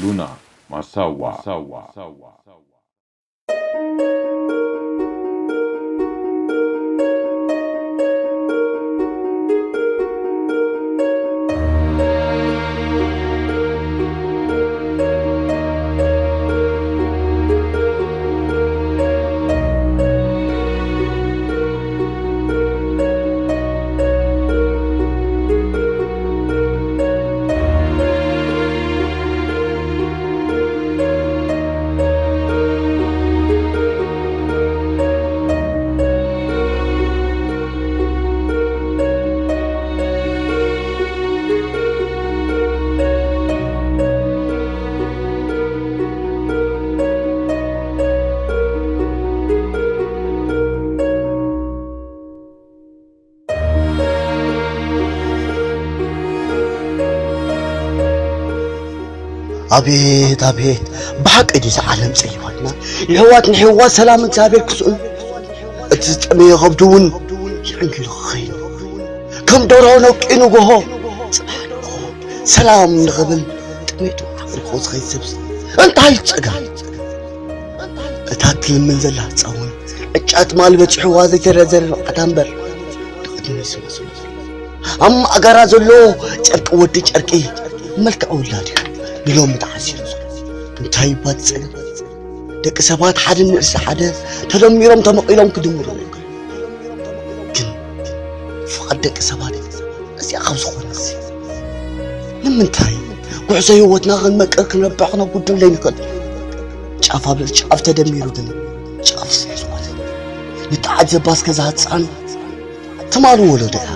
ሉና ማሳዋ። ኣቤት ኣቤት፣ ብሓቂ ድዩ እዚ ዓለም ጸይባትና? የሕዋት ንሕዋ ሰላም እግዚኣብሔር ክስእኑ፣ እቲ ዝጠመየ ከብዱ እውን ይዕንጊሉ ክኸይኑ፣ ከም ደርሆ ነቂኑ ጎሆ ጽባሕ ንግሆ ሰላም ንኽብል ጥሜቱ ኣፍሪቑ ዝኸይድ ሰብሲ እንታይ ጸገም? እታ ትልምን ዘላ ህጻን እውን ዕጫ ትማል በጺሕዋ ዘይተረዘረ ንብዓታ እምበር ንቕድሚት ይስምስም። ኣብ ማእገራ ዘሎ ጨርቂ ወዲ ጨርቂ መልክዕ ውላድ እዩ ንሎሚ ተዓሲሩ ዘሎ። እንታይ ይባል ጸገም? ደቂ ሰባት ሓደ ንርእሲ ሓደ ተደሚሮም ተመቒሎም ክድምሩ እዮም። ግን ፍቓድ ደቂ ሰባት እዚኣ ካብ ዝኾነስ ንምንታይ ጉዕዞ ህይወትና ክንመቅር ክንረብሕ ክነጉድል ዘይንኽእል? ጫፍ ኣብ ልዕሊ ጫፍ ተደሚሩ ግን ጫፍ ስለ ዝኾነ ንተዓዘባ እስከ እዛ ህፃን ትማሊ ወለዶ እያ።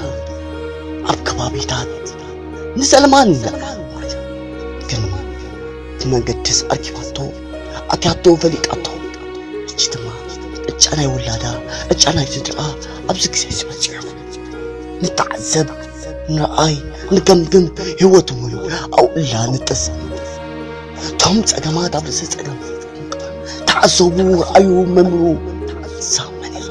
ኣብ ከባቢታት ንሰለማን ንለዓል ግን እቲ መንገድስ ኣርኪባቶ ኣትያቶ ፈሊጣቶ። ሕጂ ድማ ዕጫ ናይ ውላዳ ዕጫ ናይ ስድርኣ ኣብዚ ግዜ እዚ በጺሑ። ንተዓዘብ፣ ንርኣይ፣ ንገምግም፣ ህይወት እውን ኣብኡ እላ ንጥዝ። እቶም ጸገማት ኣብ ርእሲ ጸገም ተዓዘቡ፣ ርኣዩ፣ መርምሩ። ሳብ መን ኢኻ?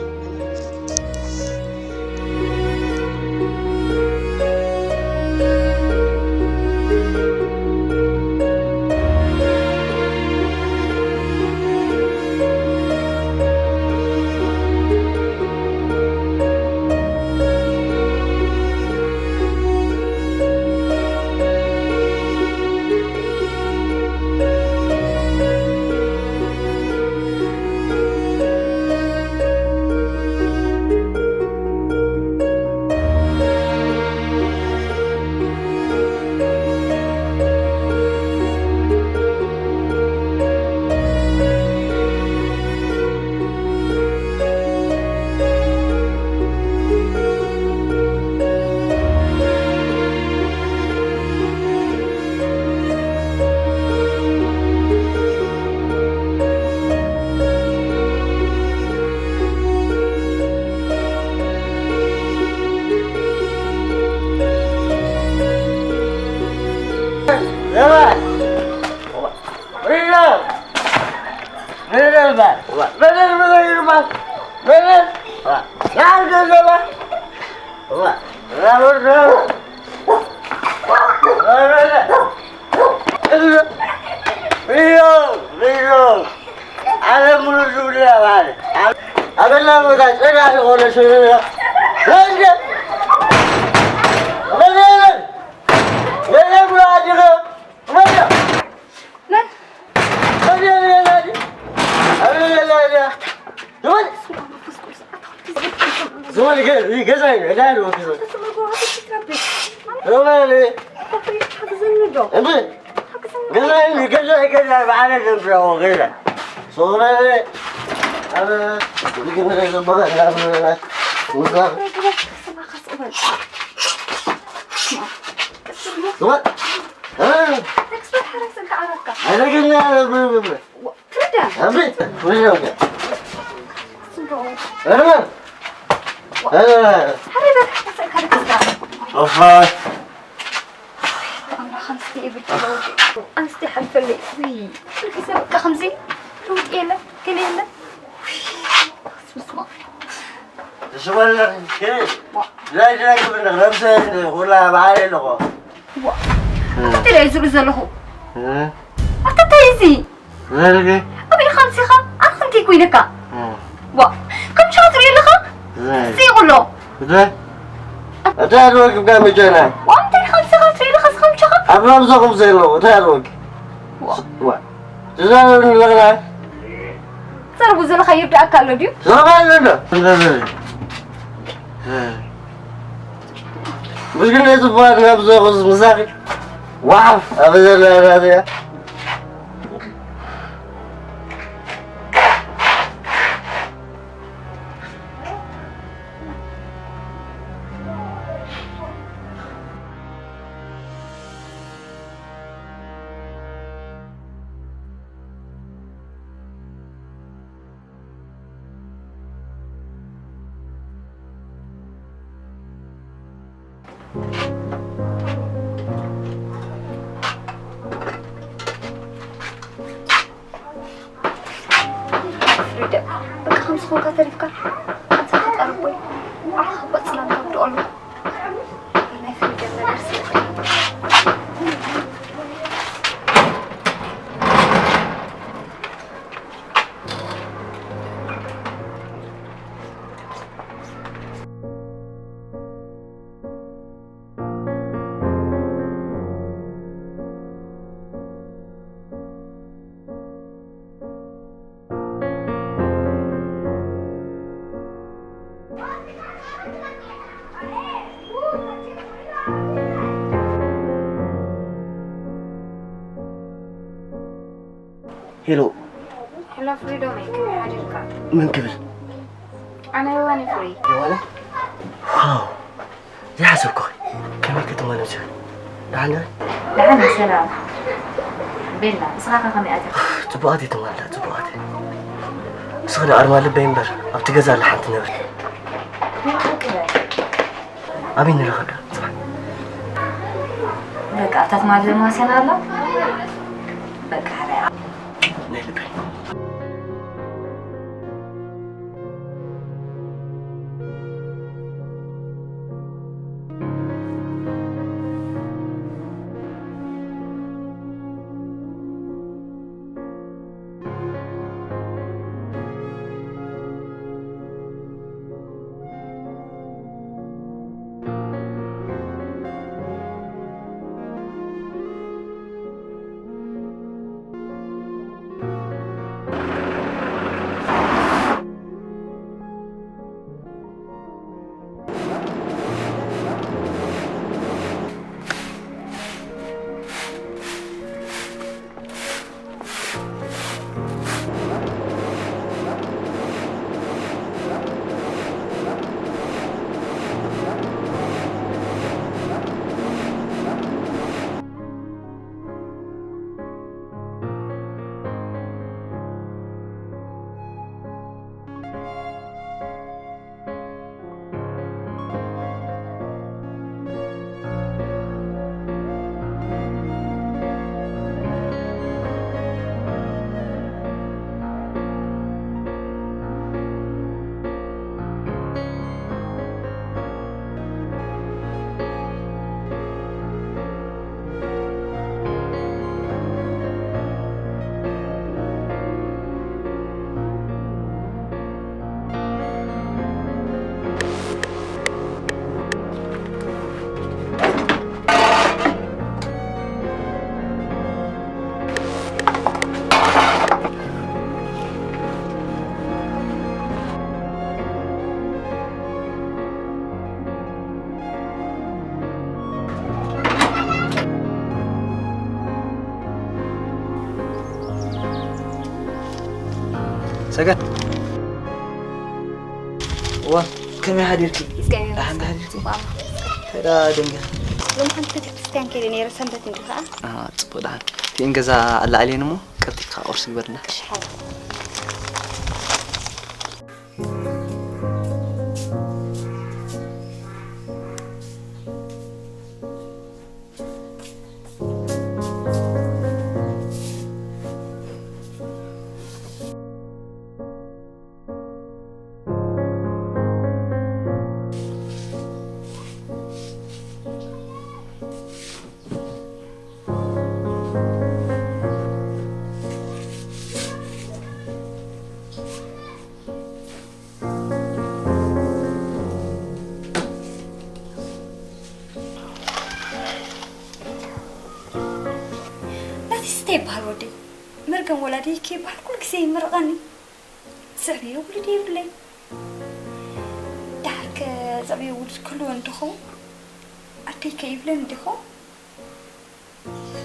ኣበላ ቦታ ጨዳ ዝኾነ ሽግር ወንጀል መን የለን? መን የለን? መን የለን? መን የለን? መን የለን? ዝወል ገ-፣ ገዛይ ነው፣ ዳይ ነው ገዛይ። ዝወል ገዛይ፣ ገዛይ፣ ገዛይ፣ በዓለ ዘንብረው ገዛይ። ሶማሌ፣ አበ፣ ዝግብረ ዘበረ፣ ላብረ፣ ውዛ። ዝወል፣ እ፣ አረግና፣ ብር፣ ብር፣ ብር። ትርዳ። ኣቤት፣ ትርዳ። ስንዶ። ኣረ። ኣረ። ኣረ፣ በቃ፣ ተሰካ፣ ተሰካ። ኦፋ። ኣምላኽ፣ ኣንስቲ ይብል ለውጢ። ኣንስቲ ሓልፈልይ። ውይ፣ ኩሉ ግዜ በቃ ከምዚ ለውጢ የለ፣ ገለ የለ። ውይ፣ ስማ። ተሸዋላ፣ ከ-፣ ዋ። ድራይ ድራይ ክብል ነኽ ነብሰ ኩላ በዓል ኣለኹ። ዋ፣ እንታይ ደኣ ዝብሉ ዘለኹ? እ? ኣታ እንታይ እዚ? ዘርገ? ኣበይ ኢኻ ኣምጺኻ? ኣነ ከምቲ እኮ ኢለካ። እ። ዋ፣ ከም ቻ ትርኢ ኣለኻ? ዘይ። ዘይብሎ። ዘይ። ኣታ ኣድወክ ብጋ መጀና። ዋ፣ እንታይ ኢኻ ኣምጺኻ ትርኢ ኣለኻ? እስኻ ምቻኻ? ኣብ ራብዛኹም ዘለኹ፣ እንታይ ኣድወክ? ዋ። ዋ። ትዛረብ ንለግና። ዘርቡ ዘለኻ ይርዳእካ ኣሎ ድዩ? ዘርባ ኣሎ። ዘይ። ምስግና ጽቡቓት ናብ ዘኹስ ምሳኺ። ዋው፣ ኣብ ዘላ ናትያ። ፍሪደ፣ በቃ ከም ዝኾንካ ተሪፍካ። ኣንታ ፈጣሪ ኣቦይ፣ ባዕልኻ ቆጽላ እንተውድኦ ኣሎ። ናይ ፍሪደ ነገር ስለ ሄሎ። ሄሎ ፍሪዶመይ፣ ከመይ ሓዲርካ? መን ክብል? ኣነ ዮሃኒ ፍሪ። ዮሃኒ? ዋው! ዘይሓሰብኩ። ከመይ ክትማል ምጽእ? ደሓን ዶ? ደሓን፣ ሰላም። ቤላ፣ ንስኻ ከ ከመይ ኣቲኻ? ጽቡቓት እየ ትማል፣ ጽቡቓት እየ። ንስኺ ዶ ኣርማ ልበይ እምበር፣ ኣብቲ ገዛ ኣላ ሓንቲ ነብር። ናይ ብሓቂ በል። ኣበይ ንራኸብ ዶ? ጽባሕ። በቃ፣ ኣብታ ትማል ማስያና ኣላ። በቃ፣ ሓራይ። ናይ ልበይ። ሰገን። እዋ፣ ከመይ ሓዲርኪ? እግዚኣብሔር ደሓን ይመስገን። ሓዲርኪ? ጽቡቕ ኣምላኽ ይመስገን። ከዳ ደንገ። ሎም ሓንቲ ቤተክርስትያን ከይደ ነይረ፣ ሰንበት እንዲ ኸዓ። አ፣ ጽቡቕ ደሓን። እቲኤን ገዛ ኣላዕልየን እሞ፣ ቀልጢፍካ ቁርሲ ግበርና። እሺ፣ ሓው። እንታይ ይበሃል ወደይ? መርገም ወላዲይ ከይበሃል ኩሉ ግዜ ይምርቐኒ። ዘዕብዮ ውሉድ የብለይ። ደሓርከ ዘዕብዮ ውሉድ ክህልዎ እንተኸውን፣ ኣደይ ከ ይብለኒ ዲኹም?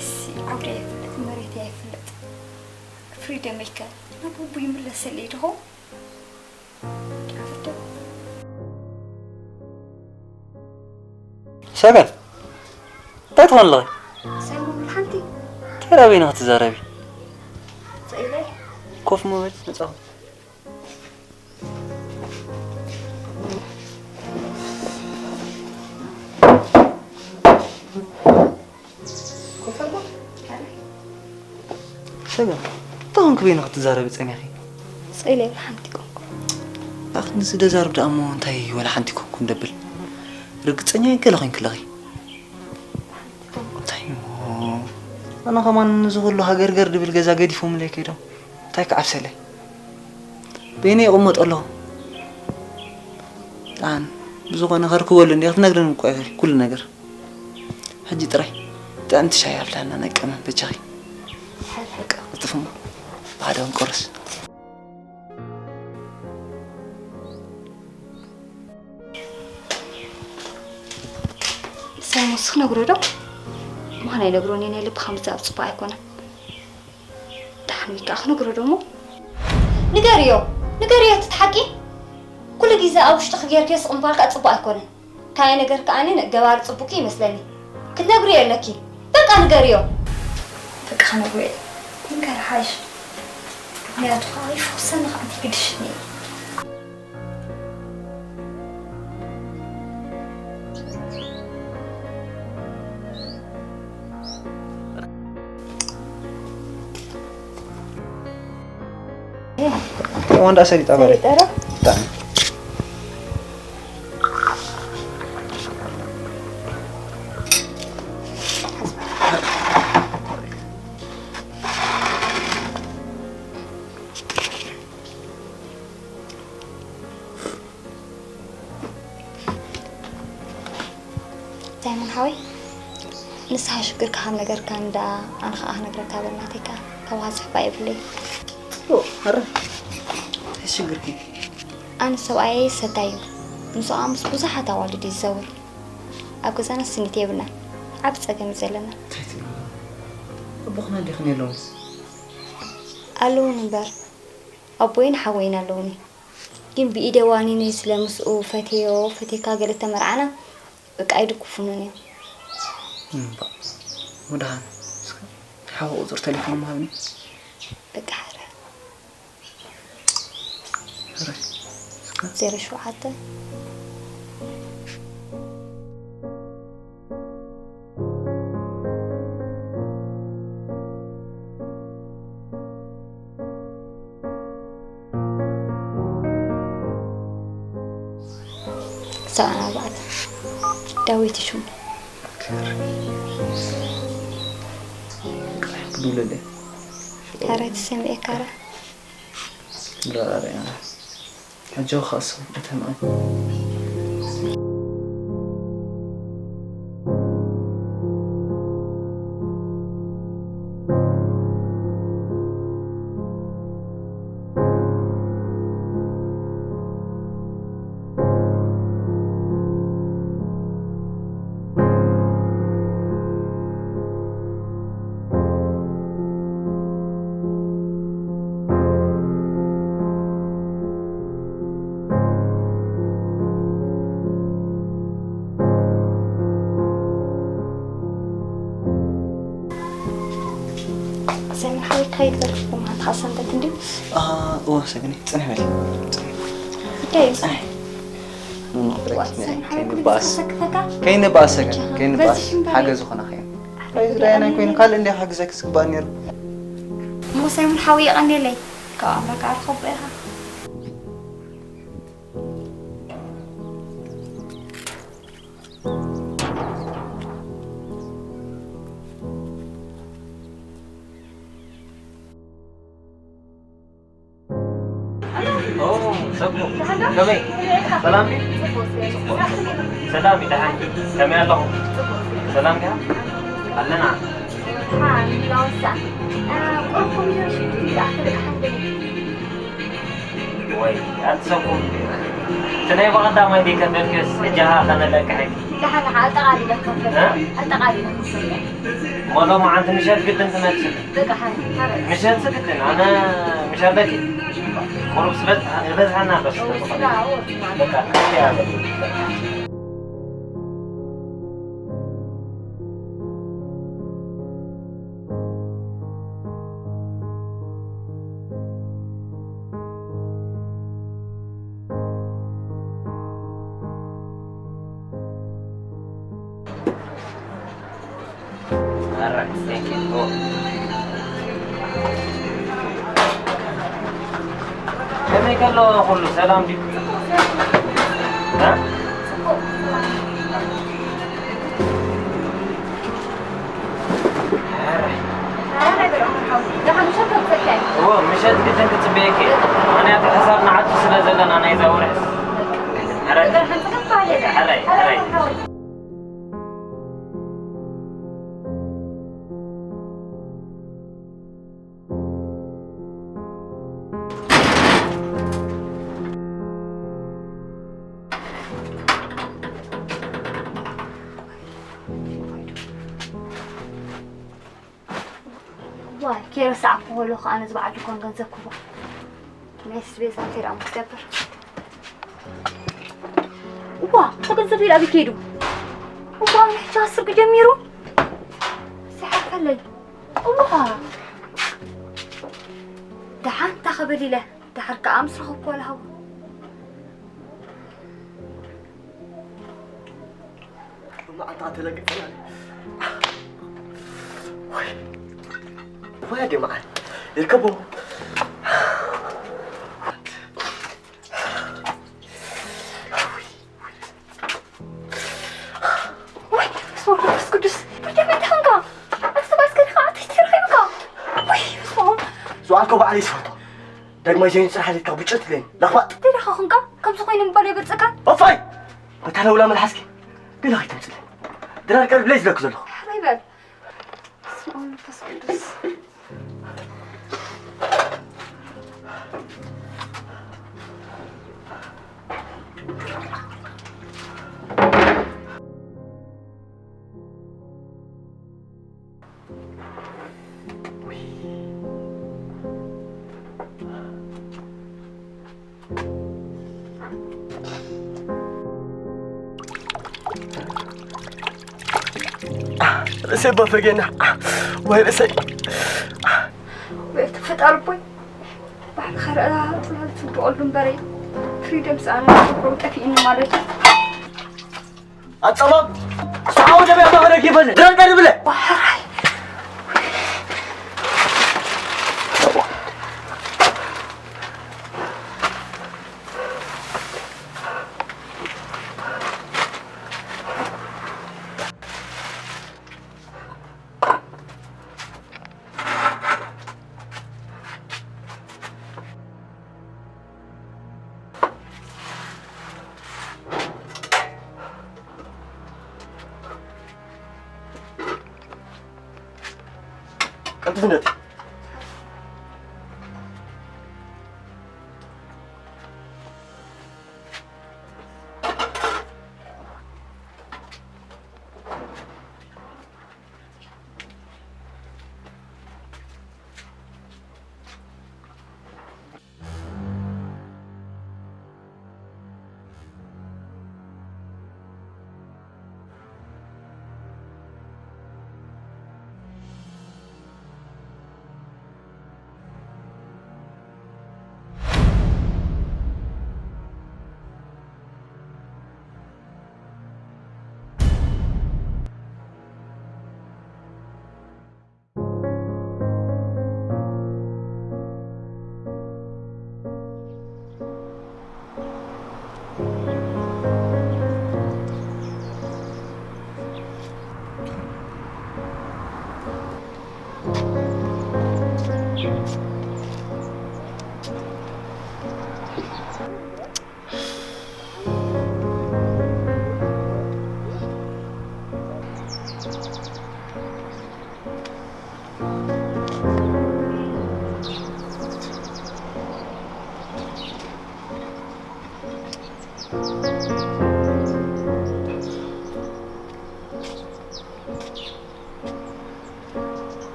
እሲ ዓውዲ ኣይፍለጥ፣ መሬት ኣይፍለጥ። ፍሪደመይ ከ ናብ ኣቦ ይምለሰለይ ዲኹም? ዳፍዶ። ሰገን፣ እንታይ ትኾን ኣለኺ? ሰለሞን፣ ሓንቲ እንታይ ደኣ በይንኺ ትዛረቢ? ስኢለይ። ኮፍ ምበል፣ መጻኹ። ሰገን፣ እንታይ ኾንኪ በይንኺ ትዛረቢ ጸኒሕኺ? ስኢለይ፣ ሓንቲ ኮንኩ። ኣኽ፣ ንዚ ደዛርብ ደኣ እሞ እንታይ ወላ ሓንቲ ኮንኩ እንደብል? ርግጸኛ ገለ ኮይንኪ ኣለኺ። እንታይ እሞ? ኣነ ከማን ንዚ ኩሉ ሃገርገር ድብል ገዛ ገዲፎምለይ ከይዶም። እንታይ ክዓብሰለይ? በይነይ ይቕመጦ ኣለኹ። ደሓን ብዝኾነ ከርክበሉ እንዲ ክትነግረኒ እኮ ኢኺ ኩሉ ነገር። ሕጂ ጥራይ ጥዕምቲ ሻሂ ኣፍልሓልና ናይ ቀመም በጃኺ። በቃ ቅልጥፍ እሞ ብሓደ ክንቆርስ። ሳይሞስ ክነግሮ ዶ? ምዃን ኣይነግሮን እየ፣ ናይ ልብኻ ምዛብ ጽቡቕ ኣይኮነን። ደሓን ወይ ከዓ ክነግሮ ዶ እሞ? ንገርዮ፣ ንገርዮ እቲ ሓቂ። ኩሉ ግዜ ኣብ ውሽጥኺ ጌርክዮ ስቕ ምባል ከዓ ጽቡቕ ኣይኮነን። እንታይ ነገር ከዓ ኣነ ገባሪ ጽቡቅ ይመስለኒ። ክትነግርዮ ኣለኪ። በቃ ንገርዮ። በቃ ክነግሮ እየ። ንገር ሓይሽ። ምክንያቱ ከዓ ይፈውሰኒ ከዓ እንታይ ግድሽኒ እዩ። ወንዳ ሰሊጣ በረ። ሰሊጣ ዶ? ብጣዕሚ። ሳይሞን ሓወይ፣ ንስኻ ሽግርካ ከም ነገርካኒ ደኣ ኣነ ኸኣ ክነግረካ በል ናተይ ከኣ ካብኻ ዝሕባእ የብለይን። ኦ፣ ኣረ፣ እንታይ ሽግርኪ? ኣነ ሰብኣየይ ሰዳይ እዩ። ንሱ ከኣ ምስ ብዙሓት ኣዋልድ እዩ ዝዘውር። ኣብ ገዛና ስኒት የብልናን። ዓቢ ጸገም እዩ ዘለና። እንታይ ትብሊ? ኣቦኽን ኣዴኽን የለውንስ? ኣለዉኒ እምበር፣ ኣቦይን ሓወይን ኣለዉኒ። ግን ብኢደ ዋኒነይ ስለ ምስኡ ፈትየዮ ፈትየካ ገለ ተመርዓና በቃ ኣይድግፉንን እዮም። እምባ ወድሃን እስከ ናይ ሓው ቁፅሪ ቴሌፎን ምሃብኒ። በቃ ሕረ ሕረ እስከ ዜሮ ሸውዓተ ሰብዓን ኣርባዕተን ዳዊት ሽሙ። ብዱለለ ካረ ተሰሚኤ ካረ ብራራሪያ ሕጂ ኸስ እተምኣን ሰሚር ሓወይ ክኸይድ በልኩ፣ ብመሃልትኻ ሰንበት እንድዩ። እወ ሰግኒ ጽንሕ በል። ጽንሕ። እንታይ እዩ? ጽንሕ። ሰሚር ሓወይ ኩሉ ግዜ ከይንበኣስ። ከሰክፈካ? ከይንበኣስ ሰግኒ፣ በጃኻ፣ ከይንበኣስ። በዚሕ እምበር። ሓገዝ ዝኾነኻ እየ። ራይ ዝረኣየና ኮይነ ካልእ እንድያ ሓግዘኪ ዝግባኣኒ ነይሩ። እሞ ሰሚር ሓወይ የቐንየለይ። ካብ ኣምላክ ኣርኸቦ ኢኻ። ኦ፣ ሰብኮ፣ ከመይ? ሰላም ድዩ? ጽቡቕ። ሰላም እዩ፣ ደሓን። ከመይ ኣለኹም? ሰላም ድያ? ኣለና። ሓ ላውሳ ቁሩብ ኮሚደረ ሽጉርቲ ይኣክል ሓንገለ። ወይ ኣንተ ሰብ ቁም። እቲ ናይ ብቐዳማይ ደይከፈልክስ ሕጂ ሃ ከነለቅሐኪ። ደሓን ሓ ኣጠቓሊለ ክኸፍለካ። እ? ኣጠቓሊለ ክኸፍለካ። እሞ ሎማዓንቲ ምሸት ግድን ትመጽእ። በቃ ሓ ሓ ምሸት ግድን ኣነ ምሸት በቂ ቁሩብ ስለ ዝበዝሓና በስ። ስራ ወጥና። በቃ ከዚኣ በል። ከመይ ከሎ ኩሉ ሰላም ድዩ? እ? እወ፣ ምሸት ግድን ክጽበየኪ። ምኽንያቱ ሕሳብ ንዓቱ ስለ ዘለና ናይዛ ወርሕስ። ሕራይ፣ ሕራይ፣ ሕራይ። ዋይ፣ ከይረሳዕኩ ከለኹ ኣነ ዝበዓል ድኳን ገንዘብ ክቦ ናይ ኣስቤዛ እንታይ ደኣ ክትገብር? እዋ፣ እቲ ገንዘብ ኢላ ኣበይ ከይዱ? እዋ፣ ሕጂ ኣስር ጀሚሩ? ዝሓልፈለይ። እዋ። ደሓን፣ እንታይ ክብል ኢለ? ደሓር ከኣ ምስ ረኸብኩ ዋላ ሃቡ። ሎማዓንቲ ተለቂቑ። ወይ፣ ወይ ኣደ መዓል። ይርከቦ። ወይ፣ በስመ አብ መንፈስ ቅዱስ። ብርደ መን ተኸንካ? ኣንተ ሰብ ኣስከሪ ኸዓ ተሽቲ ረኺብካ። ወይ፣ በስመ አብ። ዝዋልኮ ባዕለይ ዝፈልጦ። ዳግማይ ዘይንጽር ሓሊፍካ ብጭት ኢለኒ። ለኽባጥ። እንታይ ደኣ ኸንካ? ከምዚ ኮይኑ ምባል የበርጸካ? እፎይ! በታ ለውላ መልሓስኪ ገለ ከይተምጽለኒ። ድራር ቀርብ ለይ ዝለክ ዘለኹ። ሕራይ በል። በስመ አብ መንፈስ ቅዱስ። ርእሰይ ባፈጌና። ወይ ርእሰይ። ወይ እቲ ፈጣሪ ቦይ። ባሕሪ ኸረኣ ጽላል ትውድቐሉ እምበረይ። ፍሪደም ሰኣና ትብሎ ጠፊእኒ ማለት እዩ። ኣጸማም ሰዓው ደብያ ማህረግ ይበለ። ድረን ቀርብለ። ዋሕራይ። ቀልጥፍ እንደት።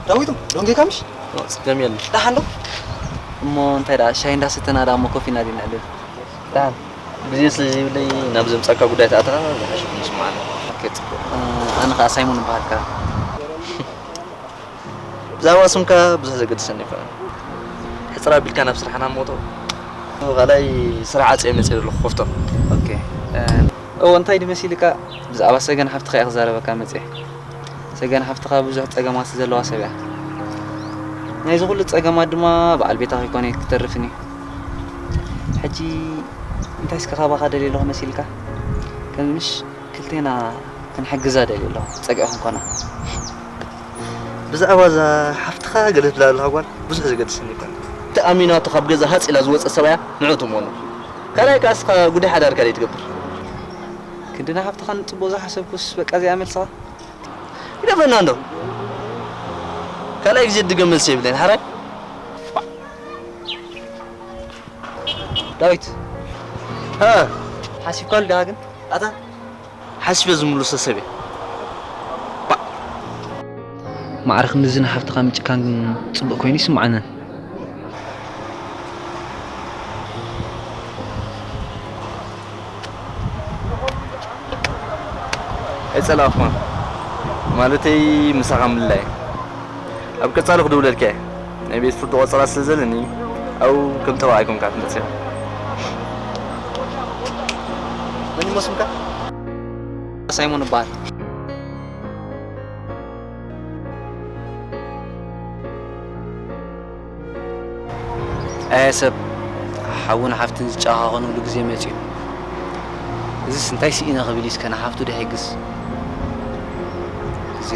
ዳዊቱ፣ ዶንጌ ካምሽ? ጽገም የለ። ደሓን ዶ? እሞ እንታይ ደኣ፣ ሻሂ እንዳሰተና ደኣ እሞ ኮፊ እናዲና ኣለና። ደሓን። ግዜ ስለ ዘይብለይ ናብ ዘምጻካ ጉዳይ ተኣተኻ ዝሓሸ ኮይኑ ይስምዓኒ። ኦኬ፣ ጽቡቕ። እ፣ ኣነ ኸኣ ሳይሞን እበሃል ከኣ። ብዛዕባ ስምካ ብዙሕ ዘገድሰኒ ኣይኮነን። ሕጽር ኣቢልካ ናብ ስራሕና እሞ እቶ። ካልኣይ ስራሕ ዓጽየ መጽየ ዘለኹ ኮፍቶም። ኦኬ። እ፣ እዎ፣ እንታይ ድዩ መሲልካ? ብዛዕባ ሰገን ሓፍትኻ እየ ክዛረበካ መጽየ። ሰገን ሓፍትኻ ብዙሕ ጸገማት ዘለዋ ሰብ እያ። ናይዚ ኩሉ ጸገማት ድማ በዓል ቤታ ከይኮነ ክትተርፍን እዩ። ሕጂ እንታይ እስከ ካባኻ ደልየ ኣለኹ መሲልካ? ከም ምሽ ክልቴና ክንሕግዛ ደልየ ኣለኹ፣ ጸግዒ ክንኮና። ብዛዕባ እዛ ሓፍትኻ ገለ ትብላ ዘለኻ ጓል ብዙሕ ዘገድሰኒ ኣይኮነን። ተኣሚናቶ ካብ ገዛ ሃጽ ኢላ ዝወጸት ሰብኣያ ንዑ ትእመኖ። ካልኣይ ከኣ እስኻ ጉዳይ ሓዳርካ ደይ ትገብር። ክንዲ ንሓፍትኻ ንጽቡቕ ዝሓሰብኩስ በቃ እዚኣ መልስኻ? ግደፈና እንዶ። ካልኣይ ግዜ ድገም መልሲ የብለይን፣ ሓራይ? ዳዊት። ሃ? ሓሲብካሉ ዲኻ ግን? ኣታ? ሓሲበ ዝምልሶ ሰብ እየ። ባእ። ማዕረ ክንድዚ ንሓፍትኻ ምጭካን ግን ጽቡቕ ኮይኑ ይስምዓንን። ኣይጸላእኹማን። ማለተይ ምሳኻ ምልላይ። ኣብ ቀጻሊ ክድውለልካ እየ። ናይ ቤት ፍርዲ ቆጸራ ስለ ዘለኒ፣ ኣብኡ ከም ጠበቓ ኣይኮንካ ትመጽእ። መን እሞ ስምካ? ሳይሞን እበሃል። ኣየ ሰብ፣ ሓውን ሓፍትን ዝጨኻኸኑሉ ግዜ መጺኡ። እዚስ እንታይ ስኢነ ክብል እዩ እስከ ንሓፍቱ ዶ ይሕግዝ? ግዜ።